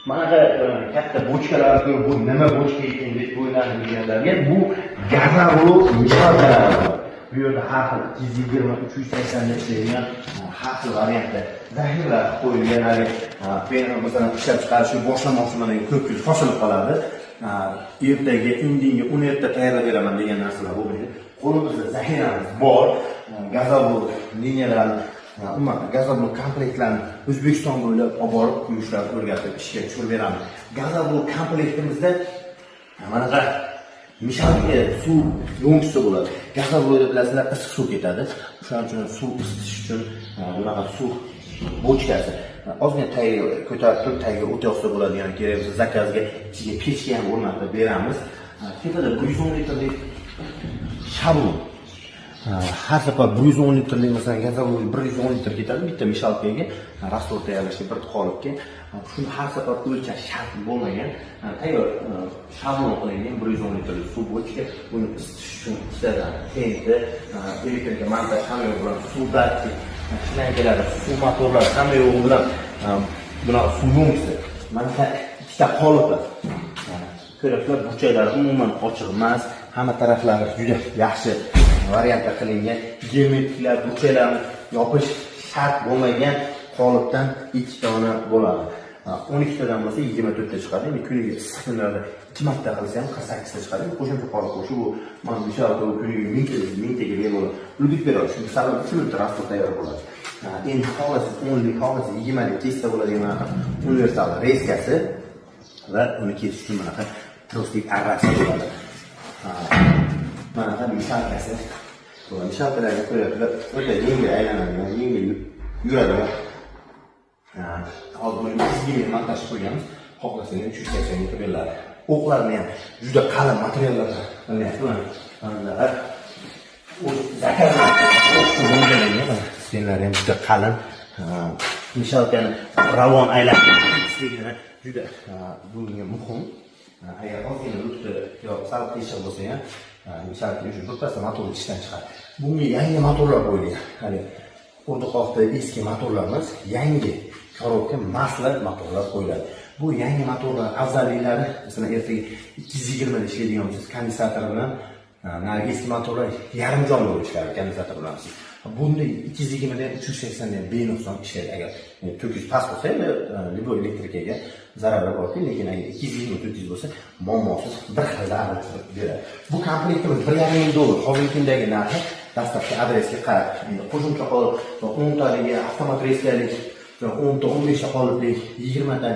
Manaqa katta bochkalar ko'rib, bu nima bochka ekan deb o'ylanganlarga, bu газоблок мешалка lar bor. Bu yerda har xil 220, 380 da ishlaydigan har xil variantda zaxiralar qo'yilgan. Hali masalan, ishlab chiqarishni boshlamoqchiman degan ko'pchilik shoshilib qoladi. Ertaga, indinga, uni erta tayyorlab beraman degan narsalar bo'lmaydi. Qo'limizda zaxiramiz bor. Газоблок liniyalarni, umuman газоблок komplektlarni O'zbekiston bo'ylab olib borib quyishlarni o'rgatib, ishga tushirib beramiz. Газоблок komplektimizda manaqa мешалка, suv yo'nchisi bo'ladi. Газоблок da, bilasizlar, issiq suv ketadi. O'shaning uchun suv isitish uchun bunaqa suv bochkasi, ozgina tagiga ko'tarib turib, tagiga o't yoqsa bo'ladigan, kerak bo'lsa, заказ ga ichiga pechka ham o'rnatib beramiz. Tepada 110 litrlik shablon. Har safar 110 litrlik, masalan, газоблок 110 litr ketadi bitta мешалка ga, раствор tayyorlashga bir qolipga. Shuni har safar o'lchash shart bo'lmagan, tayyor shablon qilingan 110 litrlik suv bochka. Buni isitish uchun ikkitadan tenti, elektrika montaj hamma yo'q bilan, suv datchik, shlangalari, suv motorlari, hamma yo'g'i bilan bunaqa suv yo'nkisi. Mana ikkita qolipi ko'ryapsizlar, burchaklari umuman ochiq emas, hamma taraflari juda yaxshi variantda qilingan. Germetiklar, burchaklarni yopish shart bo'lmagan qolipdan ikki dona bo'ladi. 12 tadan bo'lsa, 24 ta chiqadi. Endi kuniga issiq kunlarda ikki marta qilsa ham 48 ta chiqadi. Qo'shimcha qolip qo'shib, bu mana kuniga 1000 ta, 1000 taga bemalol ulgutib beradi. Chunki sal 3 minutda раствор tayyor bo'ladi. Endi xohlasangiz 10lik, xohlasangiz 20lik kessa bo'ladigan bunaqa universal резка si va uni kesish uchun bunaqa troslik arrasi bo'ladi. Manaqa мешалка si bo'ladi. Мешалка larni ko'ryapsizlar, o'ta yengil aylanadigan, yengil yuradigan. Hozir buni 220 montaj qo'yganmiz. Xohlasangiz 380 ga qilib beriladi. O'qlarni ham juda qalin materiallardan qilyapti. Mana bunaqa o'zi заказ mo'ljallangan. Mana стен lari ham juda qalin. Мешалка ni ravon aylanib ketishligini juda bunga muhim. Agar ozgina lutfi yo sal teshiq bo'lsa ham, мешалка o'sha birpasda motor ishdan chiqadi. Bunga yangi motorlar qo'yilgan. Hali urdi-qoqdi eski motorlar emas, yangi коробка, масло motorlar qo'yiladi. Bu yangi motorlar afzalliklari, masalan, ertaga 220 da ishlaydigan bo'lsangiz, kondensator bilan, narigi eski motorlar yarim jon bo'lib ishlardi kondensator bilan. Bunda 220 da ham, 380 da ham benuqson ishlaydi. Agar 400 past bo'lsa, endi любой elektrikaga zarari borku, lekin agar 220, 400 bo'lsa, muammosiz bir xilda aralashtirib beradi. Bu komplektimiz 1,5 ming dollar hozirgi kundagi narxi, dastlabki adresga qarab. Endi qo'shimcha qolib 10 taligi avtomat резка lik, 10 ta, 15 ta qoliplik, 20 ta.